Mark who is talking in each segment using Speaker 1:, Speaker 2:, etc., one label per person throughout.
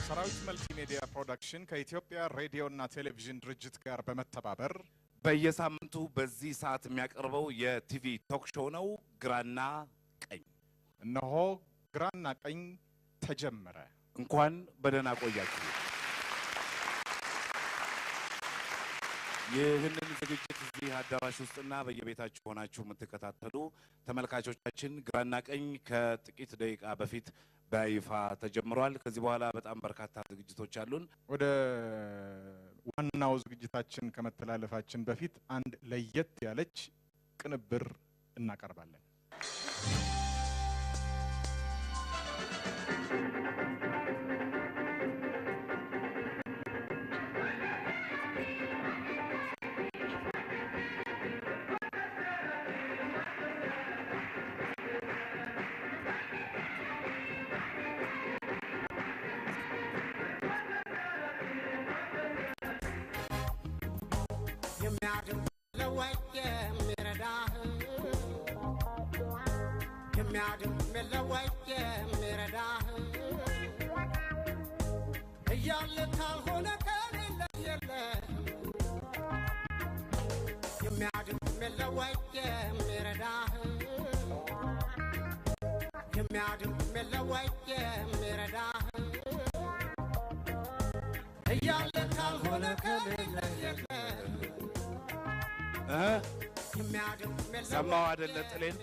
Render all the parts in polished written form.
Speaker 1: ሰራዊት መልቲሚዲያ ፕሮዳክሽን ከኢትዮጵያ ሬዲዮና ቴሌቪዥን ድርጅት ጋር በመተባበር
Speaker 2: በየሳምንቱ በዚህ ሰዓት የሚያቀርበው የ TV talk show ነው። ግራና ቀኝ።
Speaker 1: እነሆ ግራና ቀኝ ተጀመረ።
Speaker 2: እንኳን በደህና ቆያችሁ። ይህንን ዝግጅት እዚህ አዳራሽ ውስጥና በየቤታችሁ ሆናችሁ የምትከታተሉ ተመልካቾቻችን፣ ግራና ቀኝ ከጥቂት ደቂቃ በፊት በይፋ ተጀምሯል። ከዚህ በኋላ በጣም በርካታ ዝግጅቶች አሉን።
Speaker 1: ወደ ዋናው ዝግጅታችን ከመተላለፋችን በፊት አንድ ለየት ያለች ቅንብር እናቀርባለን።
Speaker 3: የሚያድን ለወይ የሚረዳህ፣ የሚያድን ለወይ የሚረዳህ እያለ ካልሆነ ከሌለ የለህም። የሚያድን ለወይ የሚረዳህ፣ የሚያድን ለወይ የሚረዳህ እያለ ካልሆነ ከሌለ የለህም።
Speaker 2: እ
Speaker 3: የሚያድን
Speaker 2: ሰማው አይደለ ጥሌን?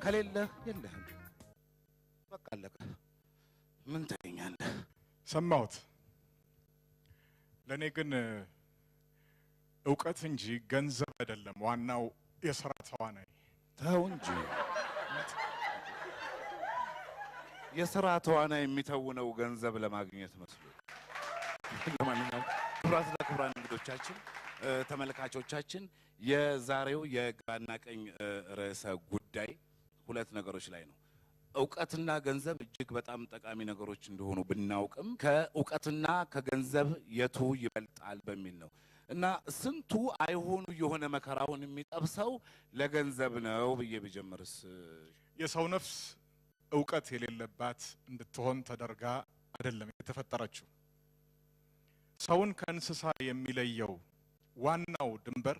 Speaker 2: ከሌለህ የለህም። በቃ አለቀ። ምን ታገኛለህ?
Speaker 1: ሰማሁት። ለእኔ ግን እውቀት እንጂ ገንዘብ አይደለም ዋናው የስራ ተዋናይ።
Speaker 2: ተው እንጂ፣ የስራ ተዋናይ የሚተውነው ገንዘብ ለማግኘት መስሎ። ለማንኛውም ክቡራትና ክቡራን እንግዶቻችን፣ ተመልካቾቻችን፣ የዛሬው የግራና ቀኝ ርዕሰ ጉዳይ ሁለት ነገሮች ላይ ነው። እውቀትና ገንዘብ እጅግ በጣም ጠቃሚ ነገሮች እንደሆኑ ብናውቅም ከእውቀትና ከገንዘብ የቱ ይበልጣል በሚል ነው። እና ስንቱ አይሆኑ የሆነ መከራውን የሚጠብሰው ለገንዘብ ነው ብዬ ብጀምርስ?
Speaker 1: የሰው ነፍስ እውቀት የሌለባት እንድትሆን ተደርጋ አይደለም የተፈጠረችው። ሰውን ከእንስሳ የሚለየው ዋናው ድንበር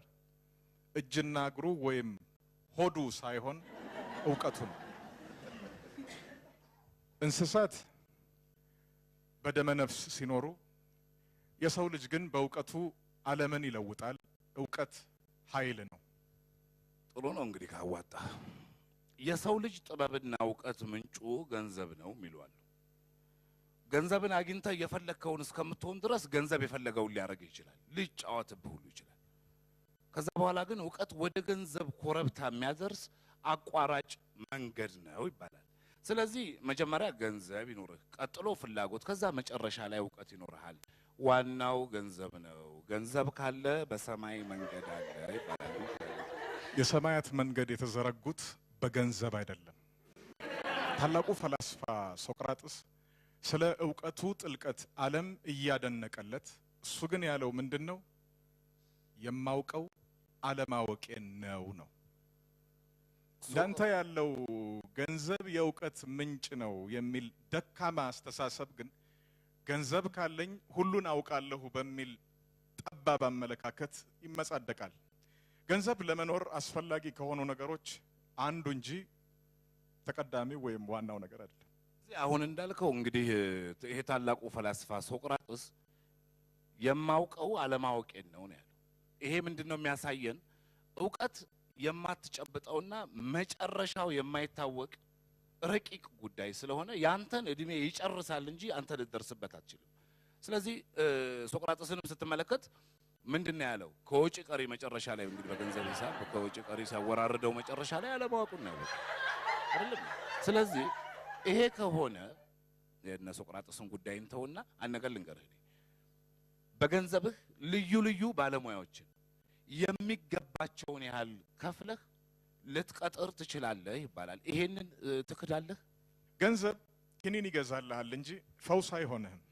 Speaker 1: እጅና እግሩ ወይም ሆዱ ሳይሆን እውቀቱ ነው። እንስሳት በደመ ነፍስ ሲኖሩ፣ የሰው ልጅ ግን በእውቀቱ ዓለምን ይለውጣል። እውቀት ኃይል ነው።
Speaker 2: ጥሩ ነው እንግዲህ ካዋጣ። የሰው ልጅ ጥበብና እውቀት ምንጩ ገንዘብ ነው የሚሉ አሉ። ገንዘብን አግኝተህ የፈለግከውን እስከምትሆን ድረስ ገንዘብ የፈለገውን ሊያደርግ ይችላል፣ ሊጫወትብህ ሁሉ ይችላል። ከዛ በኋላ ግን እውቀት ወደ ገንዘብ ኮረብታ የሚያደርስ አቋራጭ መንገድ ነው ይባላል። ስለዚህ መጀመሪያ ገንዘብ ይኖርህ፣ ቀጥሎ ፍላጎት፣ ከዛ መጨረሻ ላይ እውቀት ይኖርሃል። ዋናው ገንዘብ ነው። ገንዘብ ካለ በሰማይ መንገድ አለ ይባላል።
Speaker 1: የሰማያት መንገድ የተዘረጉት በገንዘብ አይደለም። ታላቁ ፈላስፋ ሶቅራጥስ ስለ እውቀቱ ጥልቀት ዓለም እያደነቀለት፣ እሱ ግን ያለው ምንድን ነው? የማውቀው አለማወቄን ነው ነው። እንዳንተ ያለው ገንዘብ የእውቀት ምንጭ ነው የሚል ደካማ አስተሳሰብ ግን ገንዘብ ካለኝ ሁሉን አውቃለሁ በሚል ጠባብ አመለካከት ይመጻደቃል። ገንዘብ ለመኖር አስፈላጊ ከሆኑ ነገሮች አንዱ እንጂ ተቀዳሚ ወይም ዋናው ነገር አይደለም።
Speaker 2: እዚህ አሁን እንዳልከው እንግዲህ ይሄ ታላቁ ፈላስፋ ሶቅራጥስ የማውቀው አለማወቄን ነው ነው ያለው። ይሄ ምንድን ነው የሚያሳየን? እውቀት የማትጨብጠውና መጨረሻው የማይታወቅ ረቂቅ ጉዳይ ስለሆነ ያንተን እድሜ ይጨርሳል እንጂ አንተ ልትደርስበት አትችልም። ስለዚህ ሶቅራጥስንም ስትመለከት ምንድን ነው ያለው? ከወጪ ቀሪ መጨረሻ ላይ እንግዲህ በገንዘብ ሂሳብ ከወጪ ቀሪ ሲያወራርደው መጨረሻ ላይ አለማወቁን ነው ያወቀው አይደለም? ስለዚህ ይሄ ከሆነ የእነ ሶቅራጥስን ጉዳይ እንተውና አንድ ነገር ልንገርህ። እኔ በገንዘብህ ልዩ ልዩ ባለሙያዎችን የሚገባቸውን ያህል ከፍለህ ልትቀጥር ትችላለህ ይባላል። ይሄንን ትክዳለህ?
Speaker 1: ገንዘብ ኪኒን ይገዛልሃል እንጂ ፈውስ አይሆንህም።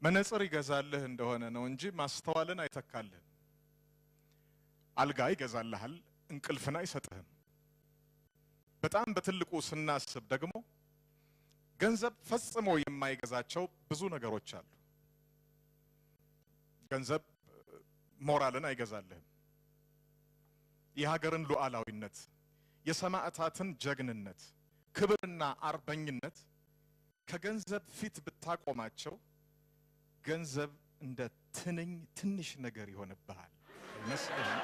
Speaker 1: መነጽር ይገዛልህ እንደሆነ ነው እንጂ ማስተዋልን አይተካልህም። አልጋ ይገዛልሃል፣ እንቅልፍን አይሰጥህም። በጣም በትልቁ ስናስብ ደግሞ ገንዘብ ፈጽሞ የማይገዛቸው ብዙ ነገሮች አሉ። ገንዘብ ሞራልን አይገዛልህም። የሀገርን ሉዓላዊነት፣ የሰማዕታትን ጀግንነት፣ ክብርና አርበኝነት ከገንዘብ ፊት ብታቆማቸው ገንዘብ እንደ ትንኝ ትንሽ ነገር ይሆንብሃል አይመስልህም?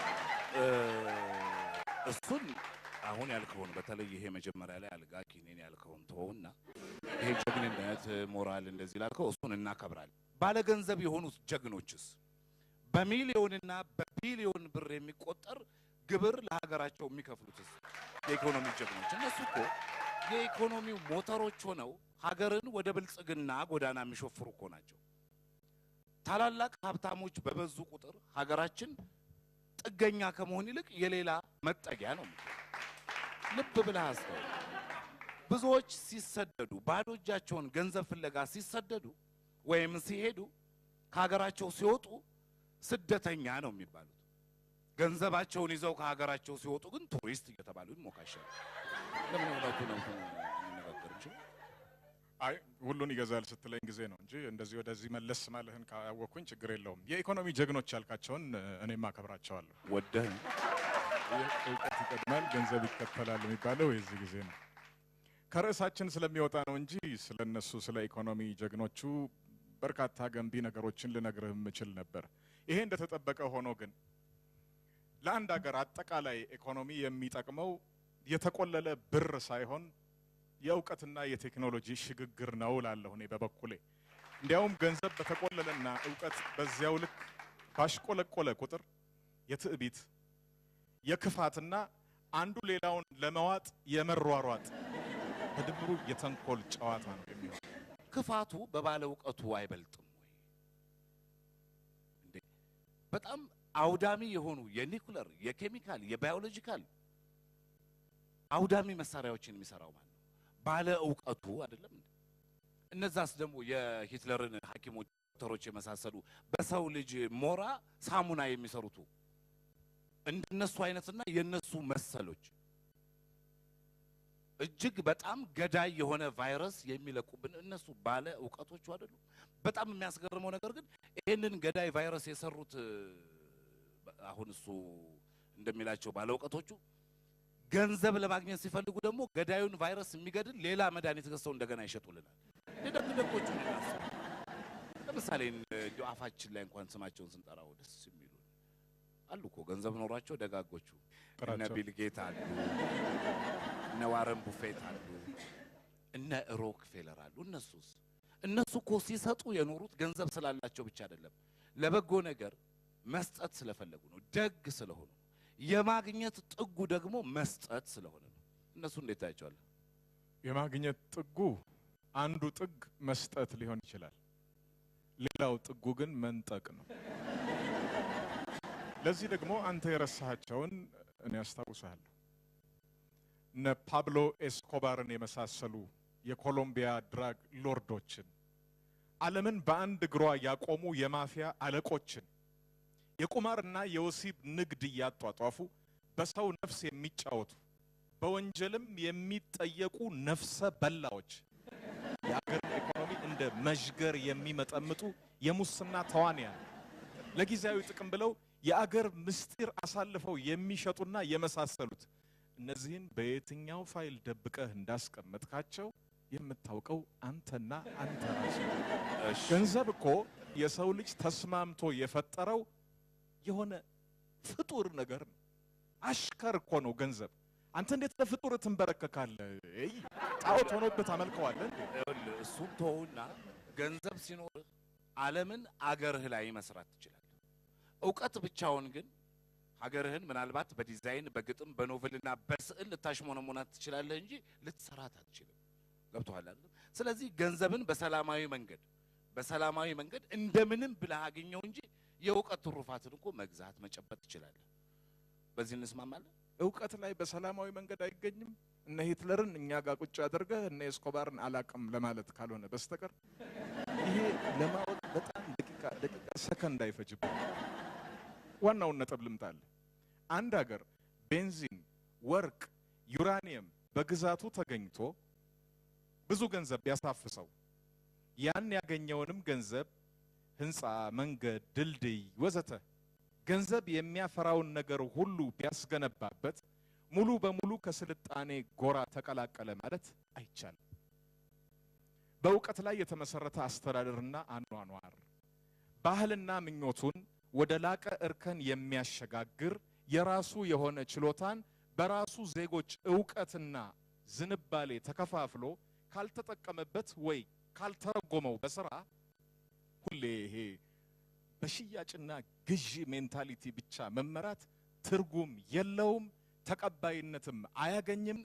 Speaker 2: እሱን አሁን ያልከውን በተለይ ይሄ መጀመሪያ ላይ አልጋ ኪኒን ያልከውን ተወውና ይሄ ጀግንነት ሞራል እንደዚህ ላልከው እሱን እናከብራለን። ባለገንዘብ የሆኑት ጀግኖችስ በሚሊዮንና በቢሊዮን ብር የሚቆጠር ግብር ለሀገራቸው የሚከፍሉትስ የኢኮኖሚ ጀግኖች እነሱ እኮ የኢኮኖሚው ሞተሮች ሆነው ሀገርን ወደ ብልጽግና ጎዳና የሚሾፍሩ እኮ ናቸው። ታላላቅ ሀብታሞች በበዙ ቁጥር ሀገራችን ጥገኛ ከመሆን ይልቅ የሌላ መጠጊያ ነው። ልብ ብለህ አስተውል። ብዙዎች ሲሰደዱ ባዶ እጃቸውን ገንዘብ ፍለጋ ሲሰደዱ ወይም ሲሄዱ ከሀገራቸው ሲወጡ ስደተኛ ነው የሚባሉት። ገንዘባቸውን ይዘው ከሀገራቸው ሲወጡ ግን ቱሪስት እየተባሉ ይሞካሻሉ። ለምን እውነቱ ነው እንነጋገር እንጂ።
Speaker 1: አይ ሁሉን ይገዛል ስትለኝ ጊዜ ነው እንጂ እንደዚህ ወደዚህ መለስ ማለህን ካወቅኩኝ ችግር የለውም። የኢኮኖሚ ጀግኖች ያልካቸውን እኔም አከብራቸዋለሁ።
Speaker 2: ወደህ
Speaker 1: እውቀት ይቀድማል ገንዘብ ይከተላል የሚባለው የዚህ ጊዜ ነው። ከርዕሳችን ስለሚወጣ ነው እንጂ ስለነሱ ስለ ኢኮኖሚ ጀግኖቹ በርካታ ገንቢ ነገሮችን ልነግርህ የምችል ነበር። ይሄ እንደተጠበቀ ሆኖ ግን ለአንድ ሀገር አጠቃላይ ኢኮኖሚ የሚጠቅመው የተቆለለ ብር ሳይሆን የእውቀትና የቴክኖሎጂ ሽግግር ነው እላለሁ እኔ በበኩሌ። እንዲያውም ገንዘብ በተቆለለና እውቀት በዚያው ልክ ባሽቆለቆለ ቁጥር የትዕቢት የክፋትና አንዱ ሌላውን ለመዋጥ የመሯሯጥ በድምሩ የተንኮል ጨዋታ ነው የሚሆነው።
Speaker 2: ክፋቱ በባለ እውቀቱ አይበልጥም ወይ እንዴ? በጣም አውዳሚ የሆኑ የኒኩለር፣ የኬሚካል፣ የባዮሎጂካል አውዳሚ መሳሪያዎችን የሚሰራው ማለት ነው ባለ እውቀቱ አይደለም እንዴ? እነዛስ ደግሞ የሂትለርን ሐኪሞች ዶክተሮች የመሳሰሉ በሰው ልጅ ሞራ ሳሙና የሚሰሩቱ እንደነሱ አይነትና የነሱ መሰሎች እጅግ በጣም ገዳይ የሆነ ቫይረስ የሚለቁብን እነሱ ባለ እውቀቶቹ አይደሉም? በጣም የሚያስገርመው ነገር ግን ይህንን ገዳይ ቫይረስ የሰሩት አሁን እሱ እንደሚላቸው ባለ እውቀቶቹ ገንዘብ ለማግኘት ሲፈልጉ ደግሞ ገዳዩን ቫይረስ የሚገድል ሌላ መድኃኒት ገዝተው እንደገና ይሸጡልናል። ደግ ደጎቹን እናስብ። ለምሳሌ እንደው አፋችን ላይ እንኳን ስማቸውን ስንጠራው ደስ የሚሉ አሉ እኮ ገንዘብ ኖሯቸው ደጋጎቹ እነ
Speaker 1: ጥራቸው።
Speaker 2: ቢል ጌት አሉ፣ እነ ዋረን ቡፌት አሉ፣ እነ ሮክፌለር አሉ። እነሱስ እነሱ እኮ ሲሰጡ የኖሩት ገንዘብ ስላላቸው ብቻ አይደለም፣ ለበጎ ነገር መስጠት ስለፈለጉ ነው፣ ደግ ስለሆኑ ነው። የማግኘት ጥጉ ደግሞ መስጠት ስለሆነ ነው። እነሱ እንዴት ታያቸዋለህ?
Speaker 1: የማግኘት ጥጉ አንዱ ጥግ መስጠት ሊሆን ይችላል። ሌላው ጥጉ ግን መንጠቅ ነው። ለዚህ ደግሞ አንተ የረሳሃቸውን እኔ አስታውሳለሁ። እነ ፓብሎ ኤስኮባርን የመሳሰሉ የኮሎምቢያ drug lord ኦችን፣ ዓለምን በአንድ እግሯ ያቆሙ የማፊያ አለቆችን፣ የቁማርና የወሲብ ንግድ እያጧጧፉ በሰው ነፍስ የሚጫወቱ በወንጀልም የሚጠየቁ ነፍሰ በላዎች፣ የአገርን ኢኮኖሚ እንደ መዥገር የሚመጠምጡ የሙስና ተዋንያን፣ ለጊዜያዊ ጥቅም ብለው የአገር ምስጢር አሳልፈው የሚሸጡና የመሳሰሉት እነዚህን በየትኛው ፋይል ደብቀህ እንዳስቀመጥካቸው የምታውቀው አንተና አንተ ራስህ። ገንዘብ እኮ የሰው ልጅ ተስማምቶ የፈጠረው የሆነ ፍጡር ነገር ነው። አሽከር እኮ ነው ገንዘብ። አንተ እንዴት ለፍጡር ትንበረከካለህ? እይ፣ ጣዖት ሆኖብህ ታመልከዋለህ እንዴ?
Speaker 2: ይኸውልህ እሱን ተወውና ገንዘብ ሲኖርህ ዓለምን አገርህ ላይ መስራት ትችላለህ። እውቀት ብቻውን ግን ሀገርህን ምናልባት በዲዛይን በግጥም በ novel ና በስዕል ልታሽሞነሙናት ትችላለህ እንጂ ልትሰራት አትችልም። ገብቶሃል አይደል? ስለዚህ ገንዘብን በሰላማዊ መንገድ እንደምንም ብለህ አግኘው እንጂ የእውቀት ትሩፋትን እኮ መግዛት መጨበጥ ትችላለህ። በዚህ እንስማማለን?
Speaker 1: እውቀት ላይ በሰላማዊ መንገድ አይገኝም። እነ ሂትለርን እኛ ጋር ቁጭ አድርገህ እነ ኤስኮባርን አላቅም ለማለት ካልሆነ በስተቀር ይሄ ለማወቅ በጣም ደቂቃ ደቂቃ ሰከንድ አይፈጅብን። ዋናውን ነጥብ ልምጣልህ። አንድ ሀገር ቤንዚን፣ ወርቅ፣ ዩራኒየም በግዛቱ ተገኝቶ ብዙ ገንዘብ ቢያሳፍሰው ያን ያገኘውንም ገንዘብ ህንፃ፣ መንገድ፣ ድልድይ ወዘተ ገንዘብ የሚያፈራውን ነገር ሁሉ ቢያስገነባበት ሙሉ በሙሉ ከስልጣኔ ጎራ ተቀላቀለ ማለት አይቻልም። በእውቀት ላይ የተመሰረተ አስተዳደርና አኗኗር ባህልና ምኞቱን ወደ ላቀ እርከን የሚያሸጋግር የራሱ የሆነ ችሎታን በራሱ ዜጎች እውቀትና ዝንባሌ ተከፋፍሎ ካልተጠቀመበት ወይ ካልተረጎመው በስራ ሁሌ ይሄ በሽያጭና ግዢ mentality ብቻ መመራት ትርጉም የለውም፣ ተቀባይነትም አያገኝም።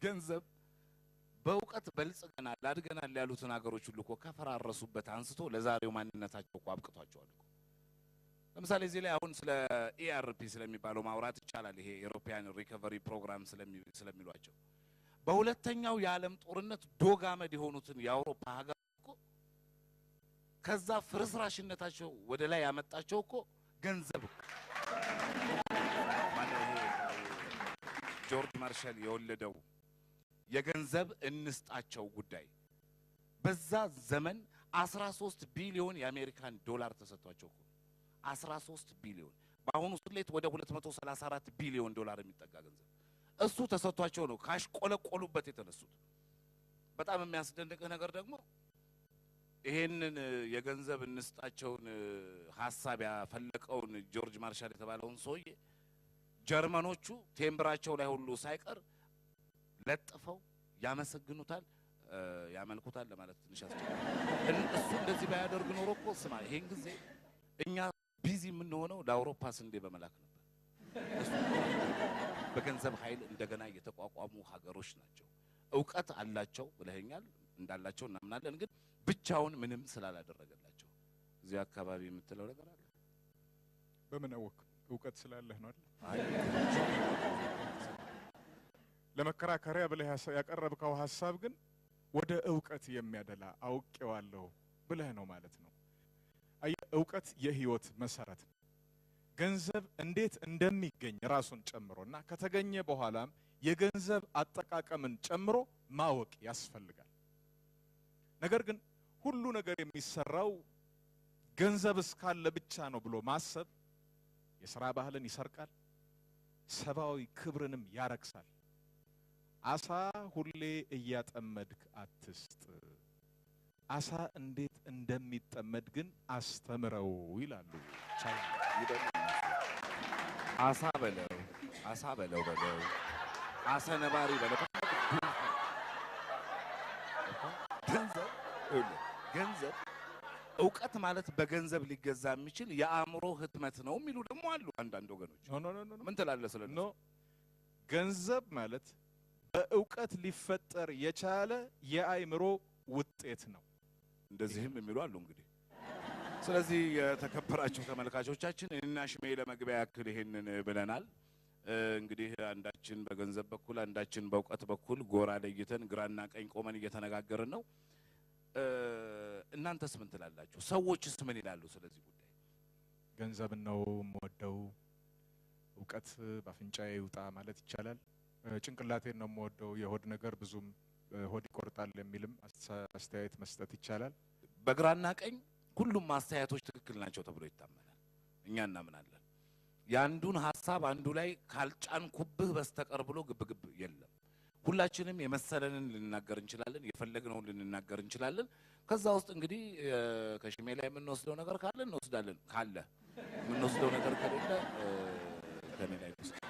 Speaker 2: ገንዘብ በእውቀት በልጽገናል አድገናል ያሉትን ሀገሮች ሁሉ እኮ ከፈራረሱበት አንስቶ ለዛሬው ማንነታቸው እኮ አብቅቷቸዋል እኮ። ለምሳሌ እዚህ ላይ አሁን ስለ ERP ስለሚባለው ማውራት ይቻላል። ይሄ European Recovery Program ስለሚሏቸው በሁለተኛው የዓለም ጦርነት ዶግ አመድ የሆኑትን የአውሮፓ ሀገር እኮ ከዛ ፍርስራሽነታቸው ወደ ላይ ያመጣቸው እኮ ገንዘብ እኮ። ማነው ይሄ ጆርጅ ማርሻል የወለደው የገንዘብ እንስጣቸው ጉዳይ በዛ ዘመን 13 ቢሊዮን የአሜሪካን ዶላር ተሰጥቷቸው እኮ 13 ቢሊዮን በአሁኑ ስሌት ወደ 234 ቢሊዮን ዶላር የሚጠጋ ገንዘብ እሱ ተሰጥቷቸው ነው ካሽቆለቆሉበት የተነሱት። በጣም የሚያስደንቅህ ነገር ደግሞ ይሄንን የገንዘብ እንስጣቸውን ሀሳብ ያፈለቀውን ጆርጅ ማርሻል የተባለውን ሰውዬ ጀርመኖቹ ቴምብራቸው ላይ ሁሉ ሳይቀር ለጥፈው ያመሰግኑታል፣ ያመልኩታል ለማለት ትንሽ ያስቸግራል። እሱ እንደዚህ ባያደርግ ኖሮ እኮ ስማ ይሄን ጊዜ እኛ busy የምንሆነው ለአውሮፓ ስንዴ በመላክ ነበር። እሱ በገንዘብ ኃይል እንደገና የተቋቋሙ ሀገሮች ናቸው። እውቀት አላቸው ብለኸኛል፣ እንዳላቸው እናምናለን። ግን ብቻውን ምንም ስላላደረገላቸው እዚህ አካባቢ የምትለው ነገር አለ?
Speaker 1: በምን አወቅ? እውቀት ስላለህ ነው አይደል?
Speaker 2: አይ
Speaker 1: ለመከራከሪያ ብለህ ያቀረብከው ሀሳብ ግን ወደ እውቀት የሚያደላ አውቄዋለሁ ብለህ ነው ማለት ነው። አየህ፣ እውቀት የህይወት መሰረት ነው። ገንዘብ እንዴት እንደሚገኝ ራሱን ጨምሮና ከተገኘ በኋላም የገንዘብ አጠቃቀምን ጨምሮ ማወቅ ያስፈልጋል። ነገር ግን ሁሉ ነገር የሚሰራው ገንዘብ እስካለ ብቻ ነው ብሎ ማሰብ የሥራ ባህልን ይሰርቃል፣ ሰብአዊ ክብርንም ያረክሳል። አሳ ሁሌ እያጠመድክ አትስጥ፣ አሳ እንዴት እንደሚጠመድ ግን አስተምረው ይላሉ ቻይና።
Speaker 2: አሳ በለው አሳ በለው በለው አሳ ነባሪ በለው። ገንዘብ ይኸውልህ፣ ገንዘብ እውቀት ማለት በገንዘብ ሊገዛ የሚችል የአእምሮ ህትመት ነው የሚሉ ደግሞ አሉ አንዳንድ ወገኖች።
Speaker 1: No, no, no, no.
Speaker 2: ምን ትላለህ ስለ
Speaker 1: No፣ ገንዘብ ማለት በእውቀት ሊፈጠር የቻለ የአእምሮ ውጤት ነው።
Speaker 2: እንደዚህም የሚሉ አሉ እንግዲህ። ስለዚህ የተከበራችሁ ተመልካቾቻችን እኔና ሽሜ ለመግቢያ ያክል ይሄንን ብለናል። እንግዲህ አንዳችን በገንዘብ በኩል አንዳችን በእውቀት በኩል ጎራ ለይተን ግራና ቀኝ ቆመን እየተነጋገርን ነው። እናንተስ ምን ትላላችሁ? ሰዎችስ ምን ይላሉ ስለዚህ ጉዳይ?
Speaker 1: ገንዘብን ነው የምወደው፣ እውቀት በአፍንጫዬ ይውጣ ማለት ይቻላል። ጭንቅላቴን ነው የምወደው፣ የሆድ ነገር ብዙም ሆድ ይቆርጣል የሚልም አስተያየት መስጠት ይቻላል።
Speaker 2: በግራና ቀኝ ሁሉም አስተያየቶች ትክክል ናቸው ተብሎ ይታመናል። እኛ እናምናለን። የአንዱን ሀሳብ አንዱ ላይ ካልጫንኩብህ በስተቀር ብሎ ግብግብ የለም። ሁላችንም የመሰለንን ልንናገር እንችላለን፣ የፈለግነውን ልንናገር እንችላለን። ከዛ ውስጥ እንግዲህ ከሽሜ ላይ የምንወስደው ነገር ካለ እንወስዳለን፣ ካለ የምንወስደው ነገር ከሌለ ከኔ ላይ እንወስዳለን።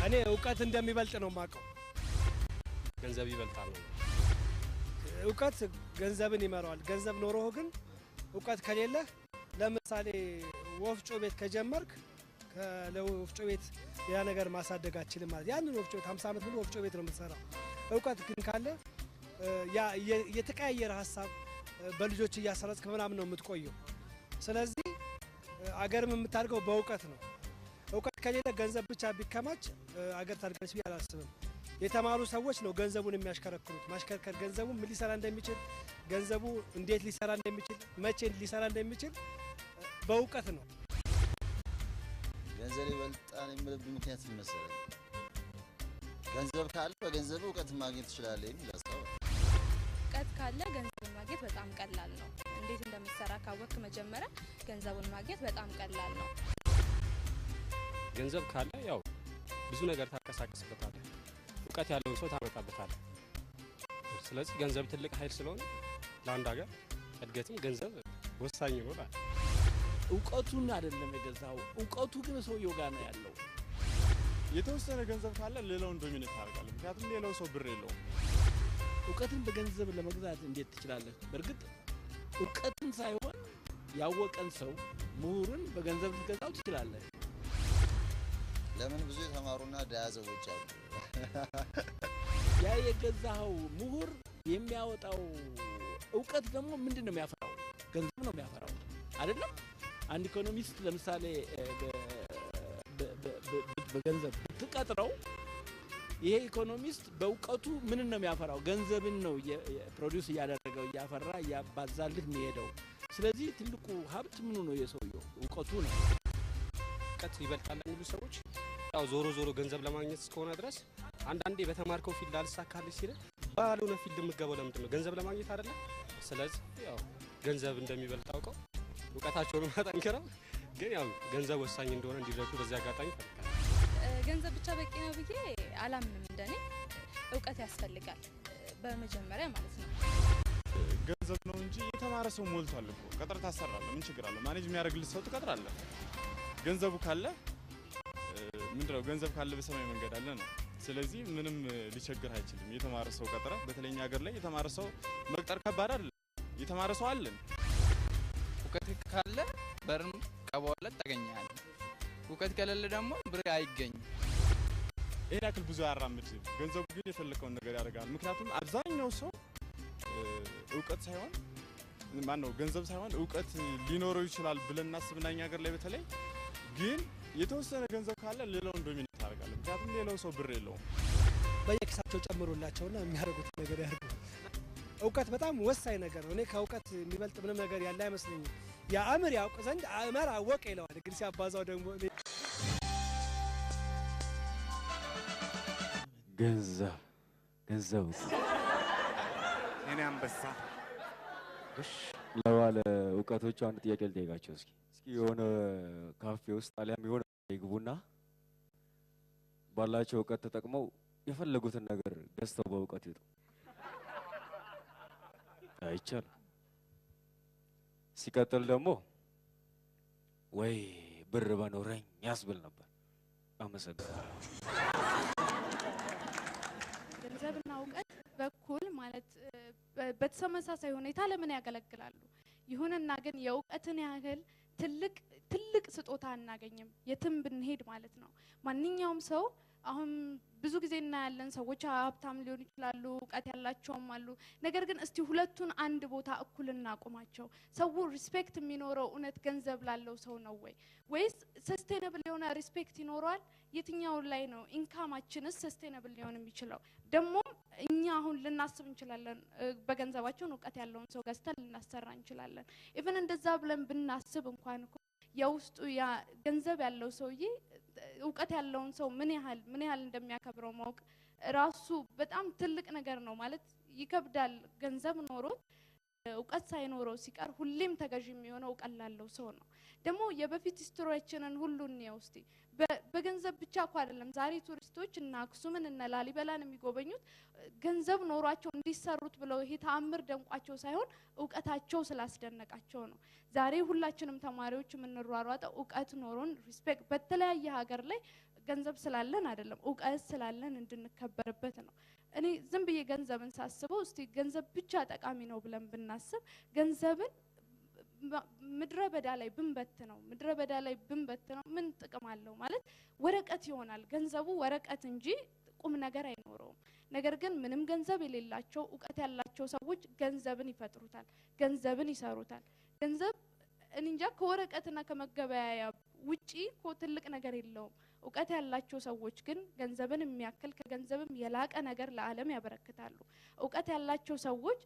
Speaker 4: እኔ እውቀት እንደሚበልጥ ነው የማውቀው።
Speaker 5: ገንዘብ ይበልጣል ነው።
Speaker 4: እውቀት ገንዘብን ይመራዋል። ገንዘብ ኖሮህ ግን እውቀት ከሌለህ፣ ለምሳሌ ወፍጮ ቤት ከጀመርክ ለወፍጮ ቤት ሌላ ነገር ማሳደግ አትችልም ማለት ያንን ወፍጮ ቤት 50 ዓመት ሙሉ ወፍጮ ቤት ነው የምትሰራው። እውቀት ግን ካለ ያ የተቀያየረ ሀሳብ በልጆች እያሰረጽክ ምናምን ነው የምትቆየው። ስለዚህ አገርም የምታድገው በእውቀት ነው። እውቀት ከሌለ ገንዘብ ብቻ ቢከማች አገር ታድጋለች ብዬ አላስብም። የተማሩ ሰዎች ነው ገንዘቡን የሚያሽከረክሩት። ማሽከርከር ገንዘቡ ምን ሊሰራ እንደሚችል፣ ገንዘቡ እንዴት ሊሰራ እንደሚችል፣ መቼ ሊሰራ እንደሚችል በእውቀት ነው።
Speaker 6: ገንዘብ ይበልጣል የምልበት ምክንያት ምን መሰለህ? ገንዘብ ካለ በገንዘብ እውቀት ማግኘት ትችላለህ የሚል ሀሳብ አለ።
Speaker 7: እውቀት ካለ ገንዘቡን ማግኘት በጣም ቀላል ነው። እንዴት እንደምትሰራ ካወቅክ መጀመሪያ ገንዘቡን ማግኘት በጣም ቀላል ነው።
Speaker 5: ገንዘብ ካለ ያው ብዙ ነገር ታንቀሳቀስበታለህ። እውቀት ያለውን ሰው ታመጣበታለህ። ስለዚህ ገንዘብ ትልቅ ኃይል ስለሆነ ለአንድ ሀገር እድገትም ገንዘብ ወሳኝ ነው እላለሁ።
Speaker 8: እውቀቱን አይደለም የገዛው፣ እውቀቱ ግን ሰውየው ጋር ነው ያለው።
Speaker 9: የተወሰነ ገንዘብ ካለ ሌላውን dominate ታደርጋለህ። ምክንያቱም ሌላው ሰው ብር የለውም።
Speaker 8: እውቀትን በገንዘብ ለመግዛት እንዴት ትችላለህ? በእርግጥ እውቀትን ሳይሆን ያወቀን ሰው ምሁርን በገንዘብ ልትገዛው ትችላለህ።
Speaker 6: ለምን ብዙ የተማሩና ደሃ ሰዎች አሉ።
Speaker 8: ያ የገዛኸው ምሁር የሚያወጣው እውቀት ደግሞ ምንድን ነው የሚያፈራው? ገንዘብ ነው የሚያፈራው አይደለም? አንድ ኢኮኖሚስት ለምሳሌ በገንዘብ ብትቀጥረው ይሄ ኢኮኖሚስት በእውቀቱ ምንን ነው የሚያፈራው? ገንዘብን ነው produce እያደረገው እያፈራ እያባዛልህ የሚሄደው። ስለዚህ ትልቁ ሀብት ምኑ ነው? የሰውየው እውቀቱ ነው።
Speaker 5: እውቀት ይበልጣል የሚሉ ሰዎች ያው ዞሮ ዞሮ ገንዘብ ለማግኘት እስከሆነ ድረስ አንዳንዴ በተማርከው field አልሳካልህ ሲል ባልሆነ field የምትገባው ለምንድን ነው? ገንዘብ ለማግኘት አይደለም? ስለዚህ ያው ገንዘብ እንደሚበልጥ አውቀው እውቀታቸውን አጠንክረው ግን ያው ገንዘብ ወሳኝ እንደሆነ እንዲረዱ በዚህ አጋጣሚ እፈልጋለሁ።
Speaker 7: ገንዘብ ብቻ በቂ ነው ብዬ አላምንም። እንደኔ እውቀት ያስፈልጋል በመጀመሪያ ማለት ነው።
Speaker 9: ገንዘብ ነው እንጂ የተማረ ሰው ሞልቷል እኮ። ቀጥረህ ታሰራለህ። ምን ችግር አለ? Manage የሚያደርግልህ ሰው ትቀጥራለህ። ገንዘቡ ካለ ምንድነው? ገንዘብ ካለ በሰማይ መንገድ አለ ነው። ስለዚህ ምንም ሊቸግር አይችልም። የተማረ ሰው ቀጥረህ፣ በተለይ እኛ ሀገር ላይ የተማረ ሰው መቅጠር ከባድ አይደለም። የተማረ ሰው አለን።
Speaker 10: እውቀት ካለ በርን ቀበለት ታገኛለህ። እውቀት ከሌለ ደግሞ ብር አይገኝም።
Speaker 9: ይሄን ያክል ብዙ አያራምድም። ገንዘቡ ግን የፈለከውን ነገር ያደርጋል። ምክንያቱም አብዛኛው ሰው እውቀት ሳይሆን ማነው ገንዘብ ሳይሆን እውቀት ሊኖረው ይችላል ብለን እናስብና እኛ ሀገር ላይ በተለይ ግን የተወሰነ ገንዘብ ካለ ሌላውን dominate ታደርጋለህ። ምክንያቱም ሌላው ሰው ብር የለውም።
Speaker 4: በየኪሳቸው ጨምሩላቸውና የሚያደርጉት ነገር ያድርጉ። እውቀት በጣም ወሳኝ ነገር ነው። እኔ ከእውቀት የሚበልጥ ምንም ነገር ያለ አይመስለኝም። የአእምር ያውቅ ዘንድ አእመር አወቀ ይለዋል። እንግዲህ ሲያባዛው ደግሞ
Speaker 11: ገንዘብ ገንዘብ
Speaker 2: እኔ አንበሳ
Speaker 11: ለባለ እውቀቶቹ አንድ ጥያቄ ልጠይቃቸው እስኪ። እስኪ የሆነ ካፌ ውስጥ አሊያም የሆነ ይግቡና ባላቸው እውቀት ተጠቅመው የፈለጉትን ነገር ገዝተው በእውቀት ይውጡ። አይቻልም። ሲቀጥል ደግሞ ወይ ብር በኖረኝ ያስብል ነበር። አመሰግናለሁ።
Speaker 12: ገንዘብና እውቀት በኩል ማለት በተመሳሳይ ሁኔታ ለምን ያገለግላሉ? ይሁንና ግን የእውቀትን ያህል ትልቅ ትልቅ ስጦታ አናገኝም የትም ብንሄድ ማለት ነው። ማንኛውም ሰው አሁን ብዙ ጊዜ እናያለን፣ ሰዎች ሀብታም ሊሆኑ ይችላሉ፣ እውቀት ያላቸውም አሉ። ነገር ግን እስቲ ሁለቱን አንድ ቦታ እኩል እናቁማቸው። ሰው respect የሚኖረው እውነት ገንዘብ ላለው ሰው ነው ወይ ወይስ sustainable የሆነ respect ይኖረዋል? የትኛው ላይ ነው income ኣችንስ sustainable ሊሆን የሚችለው? ደግሞ እኛ አሁን ልናስብ እንችላለን፣ በገንዘባችን እውቀት ያለውን ሰው ገዝተን ልናሰራ እንችላለን። Even እንደዛ ብለን ብናስብ እንኳን እኮ የውስጡ ያ ገንዘብ ያለው ሰውዬ እውቀት ያለውን ሰው ምን ያህል እንደሚያከብረው ማወቅ ራሱ በጣም ትልቅ ነገር ነው። ማለት ይከብዳል። ገንዘብ ኖሮት እውቀት ሳይኖረው ሲቀር ሁሌም ተገዢ የሚሆነው እውቀት ላለው ሰው ነው። ደግሞ የበፊት history ያችንን ሁሉ እንየው እስቲ። በገንዘብ ብቻ እኮ አይደለም ዛሬ ቱሪስቶች እና አክሱምን እና ላሊበላን የሚጎበኙት ገንዘብ ኖሯቸው እንዲሰሩት ብለው ይሄ ተአምር ደንቋቸው ሳይሆን እውቀታቸው ስላስደነቃቸው ነው። ዛሬ ሁላችንም ተማሪዎች የምንሯሯጠው እውቀት ኖሮን respect በተለያየ ሀገር ላይ ገንዘብ ስላለን አይደለም፣ እውቀት ስላለን እንድንከበርበት ነው። እኔ ዝም ብዬ ገንዘብን ሳስበው እስቲ ገንዘብ ብቻ ጠቃሚ ነው ብለን ብናስብ ገንዘብን ምድረ በዳ ላይ ብንበትነው ምን ጥቅም አለው? ማለት ወረቀት ይሆናል ገንዘቡ፣ ወረቀት እንጂ ቁም ነገር አይኖረውም። ነገር ግን ምንም ገንዘብ የሌላቸው እውቀት ያላቸው ሰዎች ገንዘብን ይፈጥሩታል፣ ገንዘብን ይሰሩታል። ገንዘብ እንጃ ከወረቀትና ከመገበያያ ውጪ እኮ ትልቅ ነገር የለውም። እውቀት ያላቸው ሰዎች ግን ገንዘብን የሚያክል ከገንዘብም የላቀ ነገር ለዓለም ያበረክታሉ። እውቀት ያላቸው ሰዎች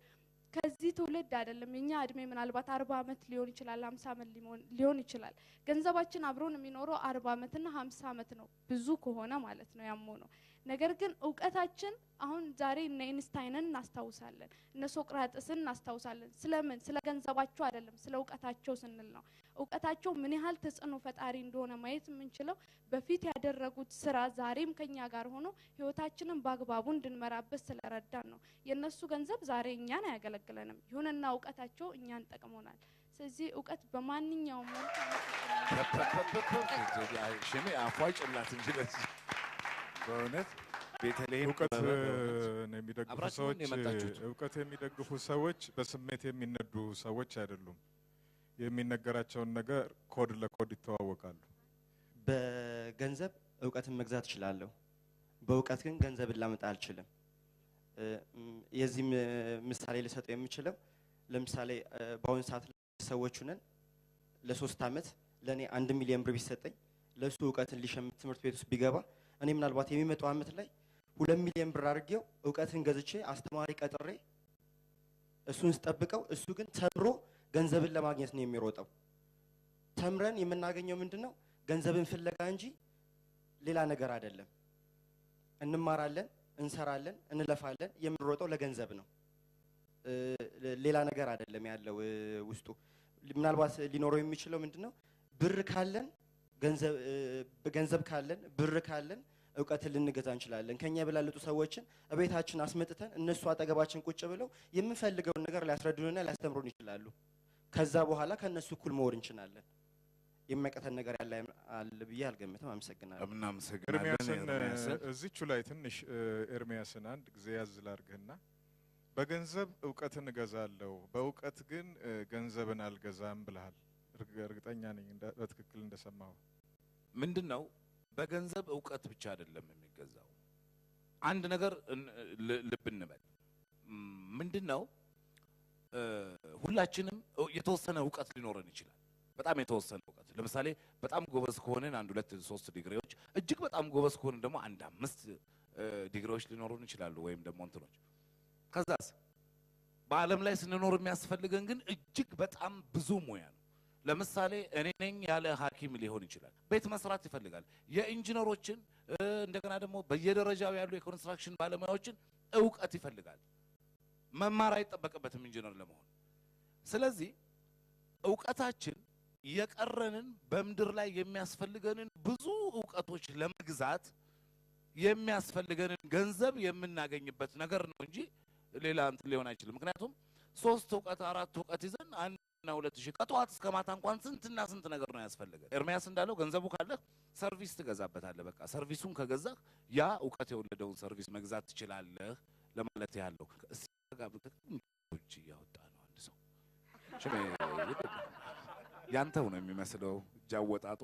Speaker 12: ከዚህ የዚህ ትውልድ አይደለም፣ የኛ እድሜ ምናልባት 40 ዓመት ሊሆን ይችላል፣ 50 ዓመት ሊሆን ይችላል። ገንዘባችን አብሮን የሚኖረው 40 ዓመትና 50 ዓመት ነው ብዙ ከሆነ ማለት ነው። ያም ሆኖ ነገር ግን እውቀታችን አሁን ዛሬ እነ ኢንስታይንን እናስታውሳለን፣ እነ ሶቅራጥስን እናስታውሳለን። ስለምን? ስለ ገንዘባቸው አይደለም፣ ስለ እውቀታቸው ስንል ነው። እውቀታቸው ምን ያህል ተጽዕኖ ፈጣሪ እንደሆነ ማየት የምንችለው በፊት ያደረጉት ስራ ዛሬም ከኛ ጋር ሆኖ ህይወታችንን በአግባቡ እንድንመራበት ስለረዳን ነው። የነሱ ገንዘብ ዛሬ እኛን አያገለግለንም፣ ይሁንና እውቀታቸው እኛን ጠቅሞናል። ስለዚህ እውቀት በማንኛውም መልኩ
Speaker 2: ሽሜ አፏጭላት እንጂ ለዚህ በእውነት ቤተልሔም
Speaker 1: እውቀት የሚደግፉ
Speaker 2: አብራችሁን
Speaker 1: ሰዎች
Speaker 2: የመጣችሁት?
Speaker 1: እውቀት የሚደግፉ ሰዎች በስሜት የሚነዱ ሰዎች አይደሉም። የሚነገራቸውን ነገር ኮድ ለኮድ ይተዋወቃሉ።
Speaker 13: በገንዘብ እውቀትን መግዛት እችላለሁ፣ በእውቀት ግን ገንዘብን ላመጣ አልችልም። የዚህም ምሳሌ ልሰጠው የምችለው ለምሳሌ በአሁኑ ሰዓት ሰዎች ሁነን ለ3 ዓመት ለእኔ 1 ሚሊዮን ብር ቢሰጠኝ ለእሱ እውቀትን ሊሸምት ትምህርት ቤት ውስጥ ቢገባ እኔ ምናልባት የሚመጣው ዓመት ላይ 2 ሚሊዮን ብር አድርጌው እውቀትን ገዝቼ አስተማሪ ቀጥሬ እሱን ስጠብቀው እሱ ግን ተምሮ ገንዘብን ለማግኘት ነው የሚሮጠው። ተምረን የምናገኘው ምንድነው? ገንዘብን ፍለጋ እንጂ ሌላ ነገር አይደለም። እንማራለን፣ እንሰራለን፣ እንለፋለን። የምንሮጠው ለገንዘብ ነው፣ ሌላ ነገር አይደለም ያለው ውስጡ። ምናልባት ሊኖረው የሚችለው ምንድነው? ብር ካለን ገንዘብ፣ ገንዘብ ካለን ብር ካለን እውቀትን ልንገዛ እንችላለን። ከኛ የበላለጡ ሰዎችን እቤታችን አስመጥተን እነሱ አጠገባችን ቁጭ ብለው የምንፈልገውን ነገር ሊያስረዱንና ሊያስተምሩን ይችላሉ። ከዛ በኋላ ከነሱ እኩል መሆን እንችላለን። የሚያቀተን ነገር ያለ አለ ብዬ አልገምትም። አመሰግናለሁ።
Speaker 1: ኤርሚያስን እዚቹ ላይ ትንሽ ኤርሚያስን አንድ ጊዜ ያዝ ላድርግህና በገንዘብ እውቀትን እገዛለሁ በእውቀት ግን ገንዘብን አልገዛም ብለሃል። እርግጠኛ ነኝ በትክክል እንደሰማሁ።
Speaker 2: ምንድነው በገንዘብ እውቀት ብቻ አይደለም የሚገዛው። አንድ ነገር ልብ እንበል። ምንድነው ሁላችንም የተወሰነ እውቀት ሊኖረን ይችላል። በጣም የተወሰነ እውቀት። ለምሳሌ በጣም ጎበዝ ከሆነን 1 2 3 ዲግሪዎች፣ እጅግ በጣም ጎበዝ ከሆነን ደግሞ 1 5 ዲግሪዎች ሊኖሩን ይችላሉ ወይም ደግሞ እንትኖች። ከዛስ በዓለም ላይ ስንኖር የሚያስፈልገን ግን እጅግ በጣም ብዙ ሙያ ነው። ለምሳሌ እኔ ነኝ ያለ ሐኪም ሊሆን ይችላል። ቤት መስራት ይፈልጋል። የኢንጂነሮችን እንደገና ደግሞ በየደረጃው ያሉ የኮንስትራክሽን ባለሙያዎችን እውቀት ይፈልጋል። መማር አይጠበቅበትም ኢንጂነር ለመሆን። ስለዚህ እውቀታችን የቀረንን በምድር ላይ የሚያስፈልገንን ብዙ እውቀቶች ለመግዛት የሚያስፈልገንን ገንዘብ የምናገኝበት ነገር ነው እንጂ ሌላ እንትን ሊሆን አይችልም። ምክንያቱም 3 እውቀት 4 እውቀት ይዘን 1 እና 2 ሺህ ከጧት እስከ ማታ እንኳን ስንትና ስንት ነገር ነው ያስፈልገን። ኤርሚያስ እንዳለው ገንዘቡ ካለ service ትገዛበታለህ። በቃ service ኡን ከገዛህ ያ እውቀት የወለደውን service መግዛት ትችላለህ ለማለት ያለው። እጅ እያወጣ ነው አንድ ሰው። ያንተው ነው የሚመስለው እጅ አወጣጡ።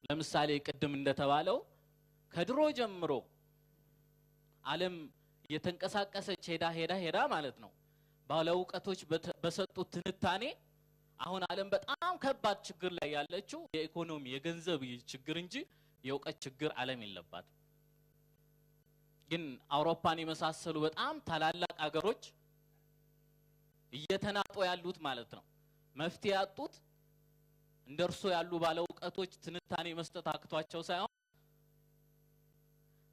Speaker 14: ለምሳሌ ቅድም እንደተባለው ከድሮ ጀምሮ ዓለም የተንቀሳቀሰች ሄዳ ሄዳ ሄዳ ማለት ነው ባለ እውቀቶች በሰጡት ትንታኔ አሁን ዓለም በጣም ከባድ ችግር ላይ ያለችው የኢኮኖሚ የገንዘብ ችግር እንጂ የእውቀት ችግር ዓለም የለባትም። ግን አውሮፓን የመሳሰሉ በጣም ታላላቅ አገሮች እየተናጡ ያሉት ማለት ነው መፍትሄ ያጡት እንደርሱ ያሉ ባለ እውቀቶች ትንታኔ መስጠት አቅቷቸው ሳይሆን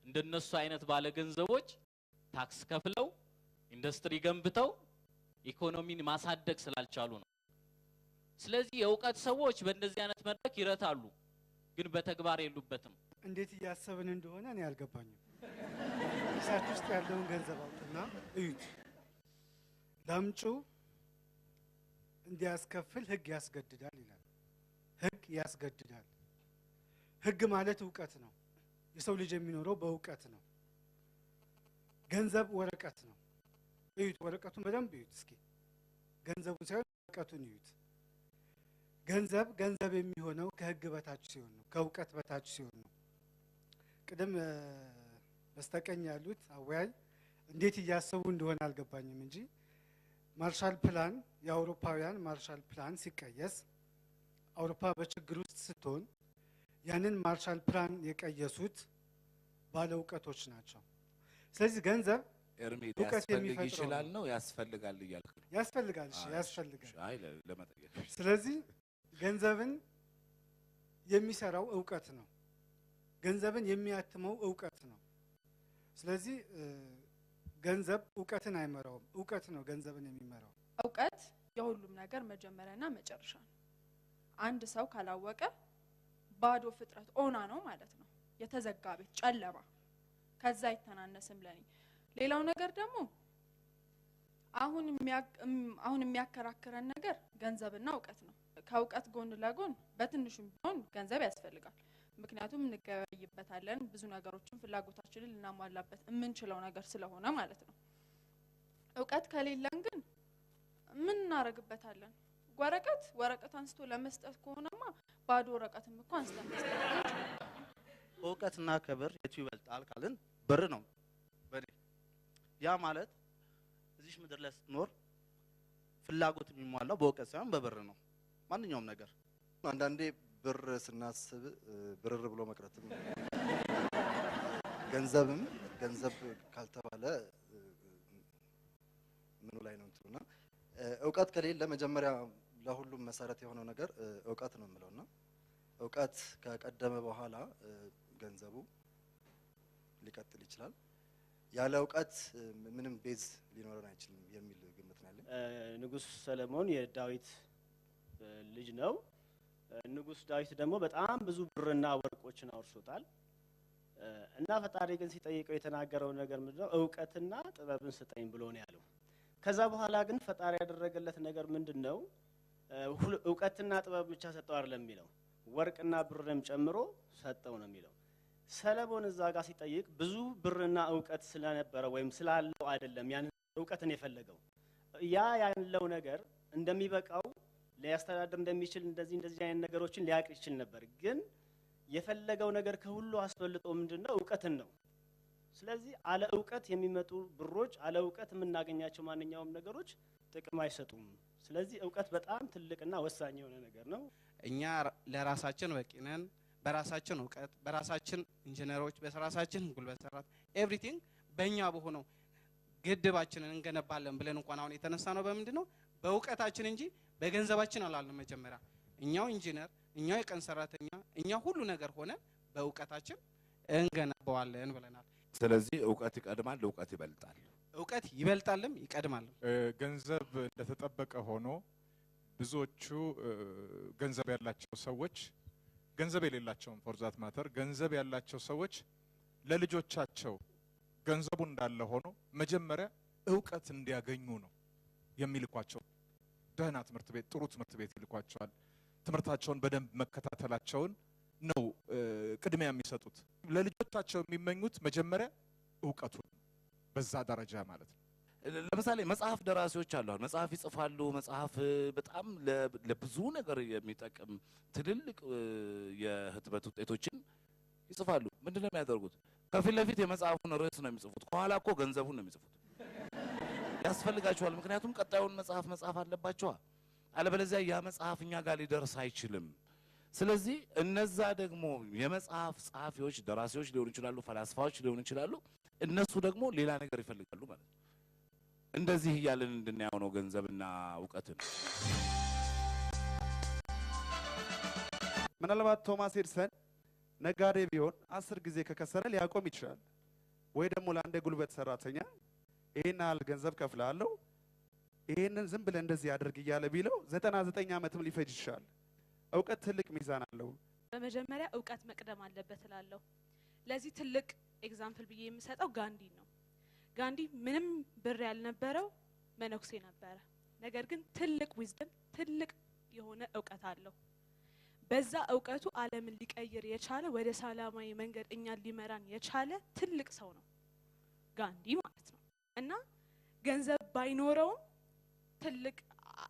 Speaker 14: እንደነሱ አይነት ባለ ገንዘቦች ታክስ ከፍለው ኢንዱስትሪ ገንብተው ኢኮኖሚን ማሳደግ ስላልቻሉ ነው። ስለዚህ የእውቀት ሰዎች በእንደዚህ አይነት መድረክ ይረታሉ፣ ግን በተግባር የሉበትም።
Speaker 15: እንዴት እያሰብን እንደሆነ እኔ አልገባኝም። ኪሳችሁ ውስጥ ያለውን ገንዘብ አውጡና እዩት። ለምጩ እንዲያስከፍል ህግ ያስገድዳል ይላል። ህግ ያስገድዳል። ህግ ማለት እውቀት ነው። የሰው ልጅ የሚኖረው በእውቀት ነው። ገንዘብ ወረቀት ነው። እዩት፣ ወረቀቱን በደንብ እዩት እስኪ። ገንዘቡን ሳይሆን ወረቀቱን እዩት። ገንዘብ ገንዘብ የሚሆነው ከህግ በታች ሲሆን ነው፣ ከእውቀት በታች ሲሆን ነው። ቅድም በስተቀኝ ያሉት አወያይ እንዴት እያሰቡ እንደሆነ አልገባኝም እንጂ Marshall Plan የአውሮፓውያን Marshall Plan ሲቀየስ አውሮፓ በችግር ውስጥ ስትሆን ያንን Marshall Plan የቀየሱት ባለ እውቀቶች ናቸው። ስለዚህ ገንዘብ
Speaker 2: ኤርሚ
Speaker 15: እውቀት
Speaker 2: ሊያስፈልግ
Speaker 15: የሚፈጥረው
Speaker 2: ይችላል
Speaker 15: ነው።
Speaker 2: ነው ያስፈልጋል እያልክ ነው?
Speaker 15: ያስፈልጋል። እሺ፣
Speaker 2: አይ፣
Speaker 15: ያስፈልጋል።
Speaker 2: አይ ለመጠየቅ።
Speaker 15: ስለዚህ ገንዘብን የሚሰራው እውቀት ነው። ገንዘብን የሚያትመው እውቀት ነው። ስለዚህ ገንዘብ እውቀትን አይመራውም። እውቀት ነው ገንዘብን የሚመራው።
Speaker 16: እውቀት የሁሉም ነገር መጀመሪያና መጨረሻ ነው። አንድ ሰው ካላወቀ ባዶ ፍጥረት ኦና ነው ማለት ነው። የተዘጋ ቤት፣ ጨለማ፣ ከዛ አይተናነስም ለኔ። ሌላው ነገር ደግሞ አሁን የሚያከራክረን ነገር ገንዘብና እውቀት ነው። ከእውቀት ጎን ለጎን በትንሹም ቢሆን ገንዘብ ያስፈልጋል። ምክንያቱም እንገበያይበታለን፣ ብዙ ነገሮችን ፍላጎታችንን ልናሟላበት የምንችለው ነገር ስለሆነ ማለት ነው። እውቀት ከሌለን ግን ምን እናደርግበታለን? ወረቀት አንስቶ ለመስጠት ከሆነማ ባዶ ወረቀትም እኮ አንስተን መስጠት አንችልም።
Speaker 17: እውቀትና ክብር የቱ ይበልጣል ካልን ብር ነው በኔ። ያ ማለት እዚህ ምድር ላይ ስትኖር ፍላጎት የሚሟላው በእውቀት ሳይሆን በብር ነው። ማንኛውም ነገር
Speaker 18: አንዳንዴ ብር ስናስብ ብርር ብሎ መቅረትም ገንዘብም ገንዘብ ካልተባለ ምኑ ላይ ነው እንትኑና እውቀት ከሌለ መጀመሪያ ለሁሉም መሰረት የሆነው ነገር እውቀት ነው የምለውና እውቀት ከቀደመ በኋላ ገንዘቡ ሊቀጥል ይችላል። ያለ እውቀት ምንም base ሊኖረን አይችልም የሚል ግምት ነው ያለኝ።
Speaker 19: ንጉስ ሰለሞን የዳዊት ልጅ ነው። ንጉስ ዳዊት ደግሞ በጣም ብዙ ብርና ወርቆችን አውርሶታል። እና ፈጣሪ ግን ሲጠይቀው የተናገረው ነገር ምንድነው? እውቀትና ጥበብን ስጠኝ ብሎ ነው ያለው። ከዛ በኋላ ግን ፈጣሪ ያደረገለት ነገር ምንድነው? እውቀትና ጥበብ ብቻ ሰጠው አይደለም የሚለው፣ ወርቅና ብርንም ጨምሮ ሰጠው ነው የሚለው። ሰለሞን እዛ ጋር ሲጠይቅ ብዙ ብርና እውቀት ስለነበረ ወይም ስላለው አይደለም ያን እውቀትን የፈለገው። ያ ያለው ነገር እንደሚበቃው ሊያስተዳድር እንደሚችል እንደዚህ እንደዚህ አይነት ነገሮችን ሊያቅ ይችል ነበር። ግን የፈለገው ነገር ከሁሉ አስበልጦ ምንድነው? እውቀትን ነው። ስለዚህ አለ እውቀት የሚመጡ ብሮች፣ አለ እውቀት የምናገኛቸው ማንኛውም ነገሮች ጥቅም አይሰጡም። ስለዚህ እውቀት በጣም ትልቅና ወሳኝ የሆነ ነገር ነው።
Speaker 20: እኛ ለራሳችን በቂ ነን። በራሳችን እውቀት፣ በራሳችን ኢንጂነሮች፣ በራሳችን ጉልበት ሰራት everything በእኛ በሆነው ግድባችንን እንገነባለን ብለን እንኳን አሁን የተነሳ ነው በምንድን ነው? በእውቀታችን እንጂ በገንዘባችን አላልንም። መጀመሪያ እኛው ኢንጂነር፣ እኛው የቀን ሰራተኛ፣ እኛው ሁሉ ነገር ሆነን በእውቀታችን እንገነባዋለን ብለናል።
Speaker 2: ስለዚህ እውቀት ይቀድማል፣ እውቀት ይበልጣል።
Speaker 20: እውቀት ይበልጣልም ይቀድማልም።
Speaker 1: ገንዘብ እንደተጠበቀ ሆኖ ብዙዎቹ ገንዘብ ያላቸው ሰዎች ገንዘብ የሌላቸውም for that matter ገንዘብ ያላቸው ሰዎች ለልጆቻቸው ገንዘቡ እንዳለ ሆኖ መጀመሪያ እውቀት እንዲያገኙ ነው የሚልኳቸው። ደህና ትምህርት ቤት፣ ጥሩ ትምህርት ቤት ይልኳቸዋል። ትምህርታቸውን በደንብ መከታተላቸውን ነው ቅድሚያ የሚሰጡት። ለልጆቻቸው የሚመኙት መጀመሪያ እውቀቱን በዛ ደረጃ ማለት ነው።
Speaker 2: ለምሳሌ መጽሐፍ ደራሲዎች አሉ። አሁን መጽሐፍ ይጽፋሉ። መጽሐፍ በጣም ለብዙ ነገር የሚጠቅም ትልልቅ የህትመት ውጤቶችን ይጽፋሉ። ምንድነው የሚያደርጉት? ከፊት ለፊት የመጽሐፉን ርዕስ ነው የሚጽፉት። ከኋላ እኮ ገንዘቡን ነው የሚጽፉት። ያስፈልጋቸዋል። ምክንያቱም ቀጣዩን መጽሐፍ መጻፍ አለባቸዋ። አለበለዚያ ያ መጽሐፍ እኛ ጋር ሊደርስ አይችልም። ስለዚህ እነዛ ደግሞ የመጽሐፍ ጸሐፊዎች፣ ደራሲዎች ሊሆኑ ይችላሉ፣ ፈላስፋዎች ሊሆኑ ይችላሉ። እነሱ ደግሞ ሌላ ነገር ይፈልጋሉ ማለት ነው። እንደዚህ እያልን እንድናየው ነው ገንዘብና እውቀትን።
Speaker 21: ምናልባት ቶማስ ኤዲሰን ነጋዴ ቢሆን 10 ጊዜ ከከሰረ ሊያቆም ይችላል። ወይ ደግሞ ለአንድ የጉልበት ሰራተኛ ይሄን ያህል ገንዘብ ከፍላለሁ ይሄንን ዝም ብለህ እንደዚህ አድርግ እያለ ቢለው 99 ዓመትም ሊፈጅ ይችላል። እውቀት ትልቅ ሚዛን አለው።
Speaker 22: በመጀመሪያ እውቀት መቅደም አለበት እላለሁ። ለዚህ ትልቅ example ብዬ የምሰጠው ጋንዲ ነው። ጋንዲ ምንም ብር ያልነበረው መነኩሴ ነበረ። ነገር ግን ትልቅ wisdom፣ ትልቅ የሆነ እውቀት አለው። በዛ እውቀቱ ዓለምን ሊቀይር የቻለ፣ ወደ ሰላማዊ መንገድ እኛን ሊመራን የቻለ ትልቅ ሰው ነው ጋንዲ ማለት ነው። እና ገንዘብ ባይኖረውም ትልቅ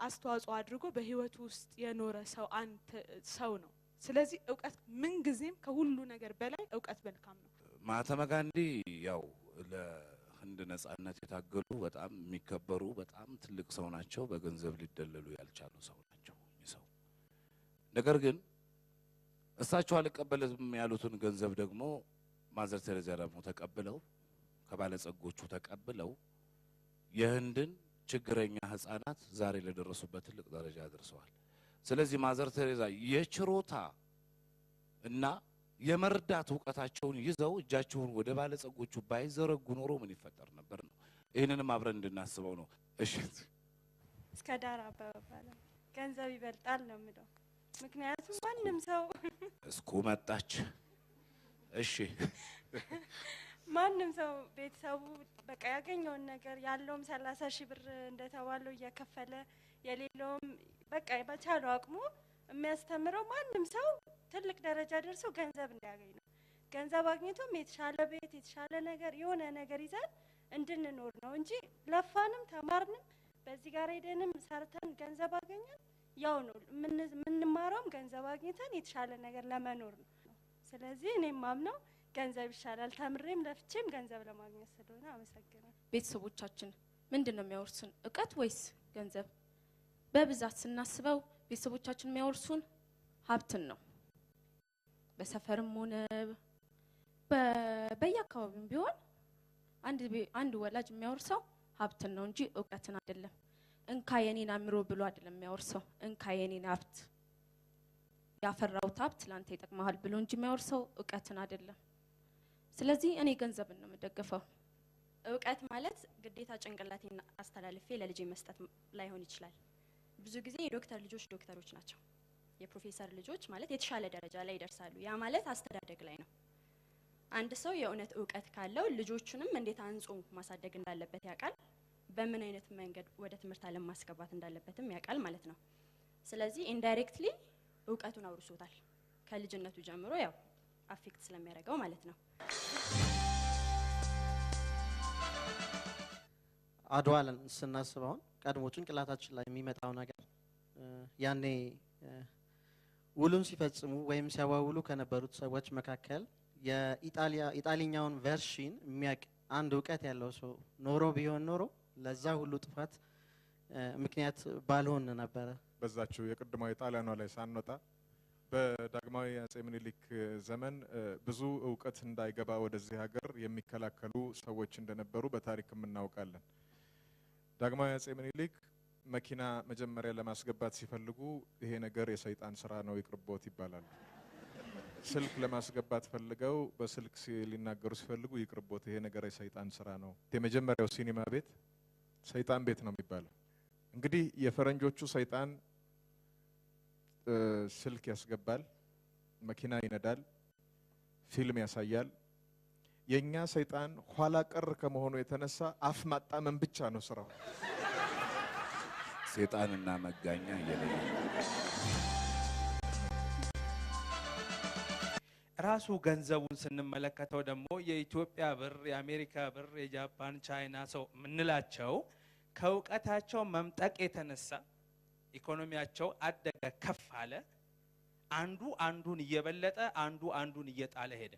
Speaker 22: አስተዋጽኦ አድርጎ በህይወቱ ውስጥ የኖረ ሰው አንድ ሰው ነው። ስለዚህ እውቀት ምን ጊዜም ከሁሉ ነገር በላይ እውቀት መልካም ነው።
Speaker 2: ማህተመ ጋንዲ ያው ለህንድ ነጻነት የታገሉ በጣም የሚከበሩ በጣም ትልቅ ሰው ናቸው። በገንዘብ ሊደለሉ ያልቻሉ ሰው ናቸው እኚህ ሰው። ነገር ግን እሳቸው አልቀበልም ያሉትን ገንዘብ ደግሞ ማዘር ቴሬዛ ደግሞ ተቀብለው ከባለጸጎቹ ተቀብለው የህንድን ችግረኛ ህፃናት ዛሬ ለደረሱበት ትልቅ ደረጃ አድርሰዋል። ስለዚህ ማዘር ቴሬዛ የችሮታ እና የመርዳት እውቀታቸውን ይዘው እጃቸውን ወደ ባለጸጎቹ ባይዘረጉ ኖሮ ምን ይፈጠር ነበር ነው። ይህንንም አብረን እንድናስበው ነው። እሺ፣
Speaker 3: እስከ ዳር አበባ ገንዘብ ይበልጣል ነው የምለው። ምክንያቱም ማንም ሰው
Speaker 2: እስኩ መጣች። እሺ፣
Speaker 3: ማንም ሰው ቤተሰቡ በቃ ያገኘውን ነገር ያለውም 30 ሺህ ብር እንደተባለው እየከፈለ የሌለውም በቃ በቻለው አቅሙ የሚያስተምረው ማንም ሰው ትልቅ ደረጃ ደርሶ ገንዘብ እንዲያገኝ ነው። ገንዘብ አግኝቶም የተሻለ ቤት የተሻለ ነገር የሆነ ነገር ይዘን እንድንኖር ነው እንጂ ለፋንም ተማርንም በዚህ ጋር ሄደንም ሰርተን ገንዘብ አገኘን ያው ነው። የምንማረውም ገንዘብ አግኝተን የተሻለ ነገር ለመኖር ነው። ስለዚህ እኔ የማምነው ገንዘብ ይሻላል። ተምሬም ለፍቼም ገንዘብ ለማግኘት ስለሆነ አመሰግናለሁ።
Speaker 6: ቤተሰቦቻችን ምንድነው የሚያወርሱን? እውቀት ወይስ ገንዘብ? በብዛት ስናስበው ቤተሰቦቻችን የሚያወርሱን ሀብትን ነው። በሰፈርም ሆነ በየአካባቢውም ቢሆን አንድ ወላጅ የሚያወርሰው ሀብትን ነው እንጂ እውቀትን አይደለም። እንካ የኔን አእምሮ ብሎ አይደለም የሚያወርሰው፣ እንካ የኔን ሀብት ያፈራውት ሀብት ላንተ ይጠቅማል ብሎ እንጂ የሚያወርሰው እውቀትን አይደለም። ስለዚህ እኔ ገንዘብን ነው የምደግፈው።
Speaker 23: እውቀት ማለት ግዴታ ጭንቅላቴን አስተላልፌ ለልጄ መስጠት ላይሆን ይችላል። ብዙ ጊዜ የዶክተር ልጆች ዶክተሮች ናቸው። የፕሮፌሰር ልጆች ማለት የተሻለ ደረጃ ላይ ይደርሳሉ። ያ ማለት አስተዳደግ ላይ ነው። አንድ ሰው የእውነት እውቀት ካለው ልጆቹንም እንዴት አንጾ ማሳደግ እንዳለበት ያውቃል። በምን አይነት መንገድ ወደ ትምህርት ዓለም ማስገባት እንዳለበትም ያውቃል ማለት ነው። ስለዚህ indirectly እውቀቱን አውርሶታል ከልጅነቱ ጀምሮ ያው affect ስለሚያደርገው ማለት ነው።
Speaker 24: አድዋን ስናስብ አሁን ቀድሞ ጭንቅላታችን ላይ የሚመጣው ነገር ያኔ ውሉን ሲፈጽሙ ወይም ሲያዋውሉ ከነበሩት ሰዎች መካከል የኢጣሊያኛውን version የሚያውቅ አንድ እውቀት ያለው ሰው ኖሮ ቢሆን ኖሮ ለዛ ሁሉ ጥፋት ምክንያት ባልሆን ነበረ።
Speaker 1: በዛችው የቅድሟ የጣሊያኗ ላይ ሳንወጣ በዳግማዊ አጼ ምኒልክ ዘመን ብዙ እውቀት እንዳይገባ ወደዚህ ሀገር የሚከላከሉ ሰዎች እንደነበሩ በታሪክም እናውቃለን። ዳግማዊ አጼ ምኒልክ መኪና መጀመሪያ ለማስገባት ሲፈልጉ ይሄ ነገር የሰይጣን ስራ ነው ይቅርቦት ይባላል። ስልክ ለማስገባት ፈልገው በስልክ ሊናገሩ ሲፈልጉ ይቅርቦት ይሄ ነገር የሰይጣን ስራ ነው። የመጀመሪያው ሲኒማ ቤት ሰይጣን ቤት ነው የሚባለው። እንግዲህ የፈረንጆቹ ሰይጣን ስልክ ያስገባል፣ መኪና ይነዳል፣ ፊልም ያሳያል። የኛ ሰይጣን ኋላ ቀር ከመሆኑ የተነሳ አፍ ማጣመም ብቻ ነው ስራው።
Speaker 2: ሰይጣንና መጋኛ እየለየ
Speaker 25: ራሱ ገንዘቡን ስንመለከተው ደግሞ የኢትዮጵያ ብር፣ የአሜሪካ ብር፣ የጃፓን፣ ቻይና ሰው ምንላቸው ከእውቀታቸው መምጠቅ የተነሳ ኢኮኖሚያቸው አደገ፣ ከፍ አለ። አንዱ አንዱን እየበለጠ አንዱ አንዱን እየጣለ ሄደ።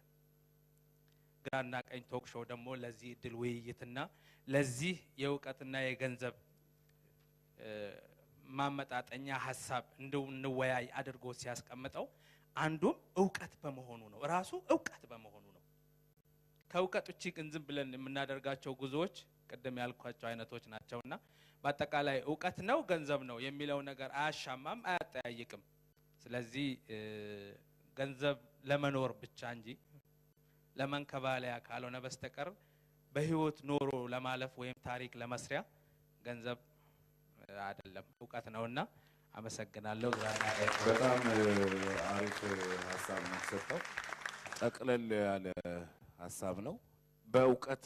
Speaker 25: ግራና ቀኝ talk show ደግሞ ለዚህ እድል ውይይትና ለዚህ የእውቀትና የገንዘብ ማመጣጠኛ ሀሳብ እንድንወያይ አድርጎ ሲያስቀምጠው አንዱም እውቀት በመሆኑ ነው። ራሱ እውቀት በመሆኑ ነው። ከእውቀት ውጪ ግን ዝም ብለን የምናደርጋቸው ጉዞዎች ቅድም ያልኳቸው አይነቶች ናቸውና በአጠቃላይ እውቀት ነው ገንዘብ ነው የሚለው ነገር አያሻማም፣ አያጠያይቅም። ስለዚህ ገንዘብ ለመኖር ብቻ እንጂ ለመንከባለያ ካልሆነ በስተቀር በህይወት ኖሮ ለማለፍ ወይም ታሪክ ለመስሪያ ገንዘብ አይደለም፣ እውቀት ነውና አመሰግናለሁ።
Speaker 2: በጣም አሪፍ ሀሳብ ነው የተሰጠው። ጠቅለል ያለ ሀሳብ ነው። በእውቀት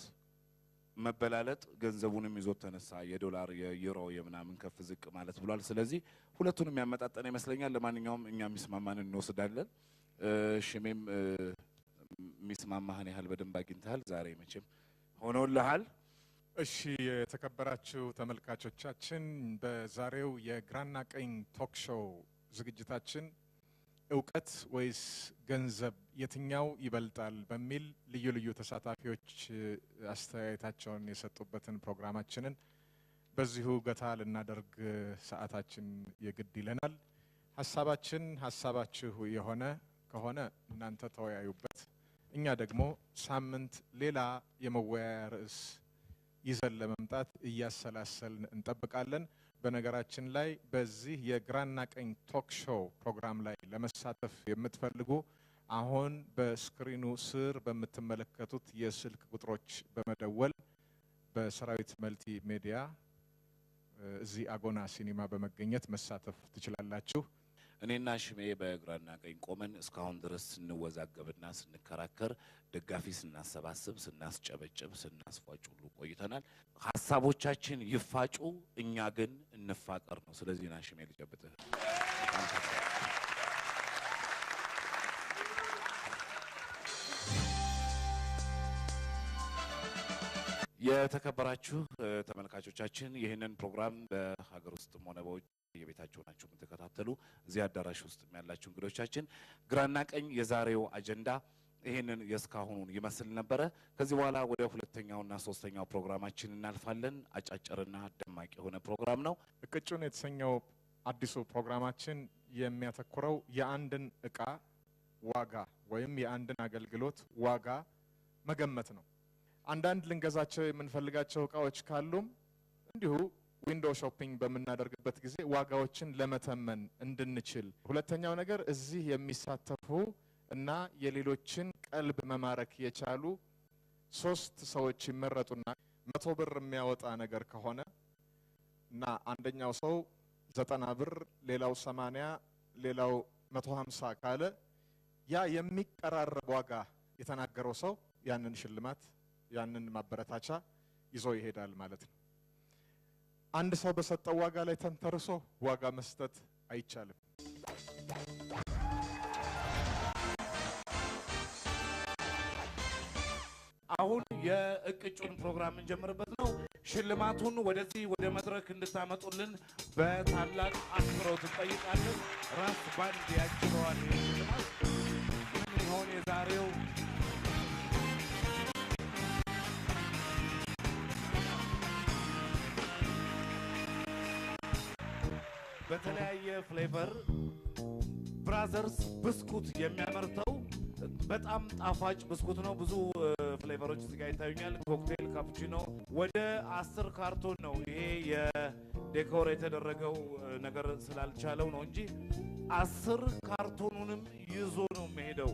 Speaker 2: መበላለጥ ገንዘቡንም ይዞት ተነሳ። የዶላር የዩሮ የምናምን ከፍ ዝቅ ማለት ብሏል። ስለዚህ ሁለቱንም ያመጣጠነ ይመስለኛል። ለማንኛውም እኛ የሚስማማን እንወስዳለን። ሽሜም የሚስማማህን ያህል በደንብ አግኝተሃል። ዛሬ መቼም ሆኖልሃል።
Speaker 1: እሺ የተከበራችሁ ተመልካቾቻችን በዛሬው የግራና ቀኝ talk show ዝግጅታችን እውቀት ወይስ ገንዘብ የትኛው ይበልጣል በሚል ልዩ ልዩ ተሳታፊዎች አስተያየታቸውን የሰጡበትን ፕሮግራማችንን በዚሁ ገታ ልናደርግ ሰዓታችን የግድ ይለናል። ሀሳባችን ሀሳባችሁ የሆነ ከሆነ እናንተ ተወያዩበት። እኛ ደግሞ ሳምንት ሌላ የመወያያ ርዕስ ይዘን ለመምጣት እያሰላሰልን እንጠብቃለን። በነገራችን ላይ በዚህ የግራና ቀኝ talk show ፕሮግራም ላይ ለመሳተፍ የምትፈልጉ አሁን በ screen ኑ ስር በምትመለከቱት የስልክ ቁጥሮች በመደወል በሰራዊት መልቲ ሜዲያ እዚህ አጎና ሲኒማ በመገኘት መሳተፍ ትችላላችሁ።
Speaker 2: እኔና ሽሜ በግራና ቀኝ ቆመን እስካሁን ድረስ ስንወዛገብና ስንከራከር፣ ደጋፊ ስናሰባስብ፣ ስናስጨበጭብ፣ ስናስፏጭ ሁሉ ቆይተናል። ሀሳቦቻችን ይፋጩ፣ እኛ ግን እንፋቀር ነው። ስለዚህ ና ሽሜ ልጨብጥህ። የተከበራችሁ ተመልካቾቻችን፣ ይህንን ፕሮግራም በሀገር ውስጥም ሆነ በውጭ የቤታችሁ ናችሁ የምትከታተሉ፣ እዚህ አዳራሽ ውስጥ ያላችሁ እንግዶቻችን፣ ግራና ቀኝ የዛሬው አጀንዳ ይህንን የእስካሁኑን ይመስል ነበረ። ከዚህ በኋላ ወደ ሁለተኛውና ሶስተኛው ፕሮግራማችን እናልፋለን። አጫጭርና ደማቅ የሆነ ፕሮግራም ነው።
Speaker 1: እቅጩን የተሰኘው አዲሱ ፕሮግራማችን የሚያተኩረው የአንድን እቃ ዋጋ ወይም የአንድን አገልግሎት ዋጋ መገመት ነው። አንዳንድ ልንገዛቸው የምንፈልጋቸው እቃዎች ካሉም እንዲሁ window shopping በምናደርግበት ጊዜ ዋጋዎችን ለመተመን እንድንችል። ሁለተኛው ነገር እዚህ የሚሳተፉ እና የሌሎችን ቀልብ መማረክ የቻሉ ሶስት ሰዎች ይመረጡና 100 ብር የሚያወጣ ነገር ከሆነ እና አንደኛው ሰው 90 ብር፣ ሌላው 80፣ ሌላው 150 ካለ ያ የሚቀራረብ ዋጋ የተናገረው ሰው ያንን ሽልማት፣ ያንን ማበረታቻ ይዞ ይሄዳል ማለት ነው። አንድ ሰው በሰጠው ዋጋ ላይ ተንተርሶ ዋጋ መስጠት አይቻልም።
Speaker 2: አሁን የእቅጩን ፕሮግራም እንጀምርበት ነው። ሽልማቱን ወደዚህ ወደ መድረክ እንድታመጡልን በታላቅ አክብሮት እንጠይቃለን። ራስ ባንድ ያጅበዋል። ይህ ሽልማት ምን ይሆን የዛሬው? በተለያየ flavor ብራዘርስ ብስኩት የሚያመርተው በጣም ጣፋጭ ብስኩት ነው። ብዙ flavor ኦች እዚህ ጋር ይታዩኛል። ኮክቴል፣ ካፑቺኖ ወደ 10 ካርቶን ነው። ይሄ የ decor የተደረገው ነገር ስላልቻለው ነው እንጂ 10 ካርቶኑንም ይዞ ነው የሚሄደው።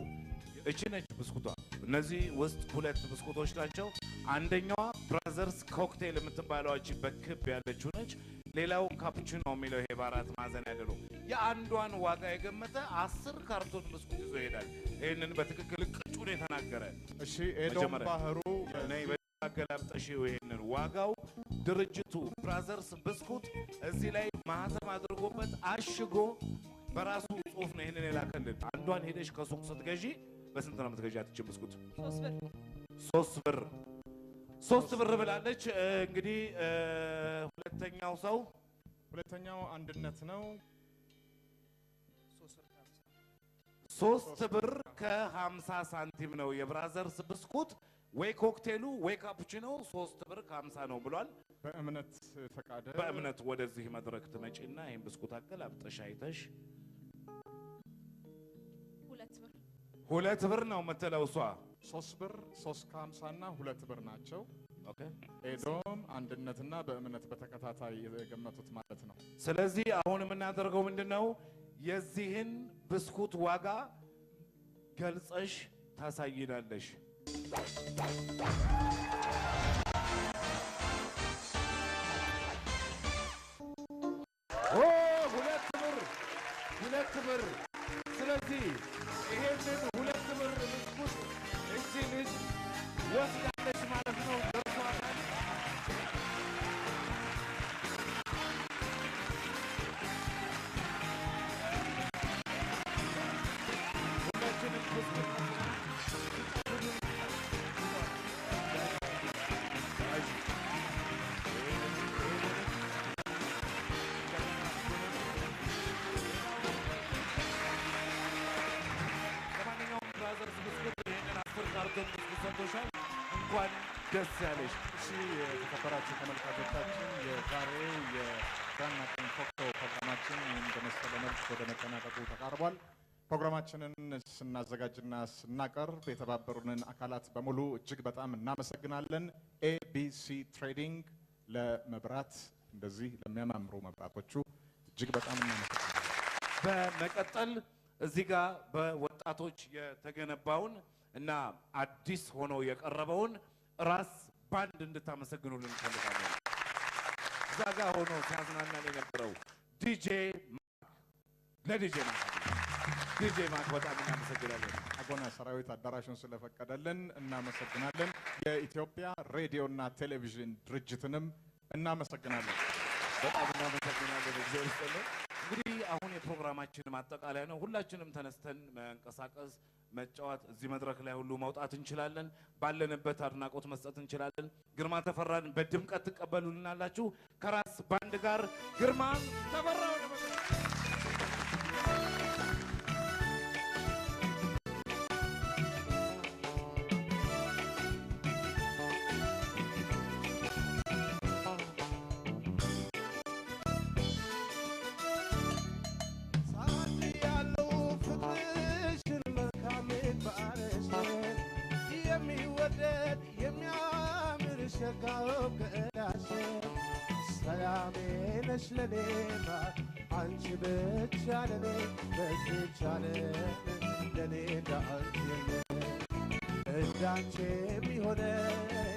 Speaker 2: እቺ ነች ብስኩቷ። እነዚህ ውስጥ ሁለት ብስኩቶች ናቸው። አንደኛዋ ብራዘርስ ኮክቴል የምትባለዋ እቺ በክብ ያለችው ነች። ሌላው ካፑቺኖ የሚለው ይሄ በአራት ማዕዘን ያለ ነው። የአንዷን ዋጋ የገመተ 10 ካርቶን ብስኩት ይዞ ይሄዳል። ይህንን በትክክል ቅጩን የተናገረ
Speaker 1: እሺ፣ ኤዶም
Speaker 2: መጀመሪያ
Speaker 1: ባህሩ።
Speaker 2: ነይ አገላብጠሽ ይሄንን ዋጋው ድርጅቱ ብራዘርስ ብስኩት እዚህ ላይ ማህተም አድርጎበት አሽጎ በራሱ ጽሁፍ ነው ይህንን የላከልን። አንዷን ሄደሽ ከሱቅ ስትገዢ በስንት ነው የምትገዣት ይችን ብስኩት?
Speaker 16: 3 ብር።
Speaker 2: 3 ብር፣ 3 ብር ብላለች። እንግዲህ ሁለተኛው ሰው
Speaker 1: ሁለተኛው አንድነት ነው።
Speaker 2: 3 ብር ከ50 ሳንቲም ነው የብራዘርስ ብስኩት፣ ወይ ኮክቴሉ ወይ ካፑቺኖ 3 ብር ከ50 ነው ብሏል።
Speaker 1: በእምነት ፈቃደ።
Speaker 2: በእምነት ወደዚህ መድረክ ትመጪና ይህን ብስኩት አገላብጠሽ አይተሽ
Speaker 6: 2 ብር።
Speaker 2: 2 ብር ነው የምትለው እሷ።
Speaker 1: 3 ብር፣ 3 ከ50 እና 2 ብር ናቸው።
Speaker 2: Okay።
Speaker 1: ኤዶም፣ አንድነትና በእምነት በተከታታይ የገመቱት ማለት ነው።
Speaker 2: ስለዚህ አሁን የምናደርገው ምንድን ነው? የዚህን ብስኩት ዋጋ ገልጸሽ ታሳይናለሽ። ኦ፣ 2 ብር፣ 2 ብር። ስለዚህ ይሄንን 2 ብር ብስኩት እቺ ልጅ ወስዳለች ማለት ነው። ደርሷታል። ሁላችንም ብስኩት። ለማንኛውም ብራዘርስ ብስኩት ይህንን 10 ካርቶን ብስኩት ሰጥቶሻል። እንኳን ደስ ያለሽ።
Speaker 1: እሺ፣ የተከበራችሁ ተመልካቾቻችን፣ የዛሬው የግራና ቀኝ talk show ፕሮግራማችን ይህን በመሰለ መልክ ወደ መጠናቀቁ ተቃርቧል። ፕሮግራማችንን ስናዘጋጅና ስናቀርብ የተባበሩንን አካላት በሙሉ እጅግ በጣም እናመሰግናለን። ABC Trading ለመብራት እንደዚህ ለሚያማምሩ መብራቶቹ እጅግ በጣም እናመሰግናለን።
Speaker 2: በመቀጠል እዚህ ጋር በወጣቶች የተገነባውን እና አዲስ ሆኖ የቀረበውን ራስ ባንድ እንድታመሰግኑልን እንፈልጋለን። እዛ ጋር ሆኖ ሲያዝናናን የነበረው ዲጄ ማክ፣ ለዲጄ ማክ፣ ዲጄ ማክ በጣም እናመሰግናለን።
Speaker 1: አጎና ሰራዊት አዳራሹን ስለፈቀደልን እናመሰግናለን። የኢትዮጵያ ሬዲዮና ቴሌቪዥን ድርጅትንም እናመሰግናለን።
Speaker 2: በጣም እናመሰግናለን። እግዚአብሔር ይስጥልን። እንግዲህ አሁን የፕሮግራማችን ማጠቃለያ ነው። ሁላችንም ተነስተን መንቀሳቀስ፣ መጫወት፣ እዚህ መድረክ ላይ ሁሉ መውጣት እንችላለን። ባለንበት አድናቆት መስጠት እንችላለን። ግርማ ተፈራን በድምቀት ትቀበሉልናላችሁ። ከራስ ባንድ ጋር ግርማ ተፈራ ወደ መድረክ።
Speaker 5: ያለው ፍቅርሽን መልካም ምግባርሽን የሚወደድ የሚያምር ሸጋው ገላሽን፣ ሰላሜ ነሽ ለኔማ አንቺ ብቻ ለኔ፣ በዚች ዓለም ለኔ እንዳንቺ የለም፣ እንዳንቺ የሚሆነኝ።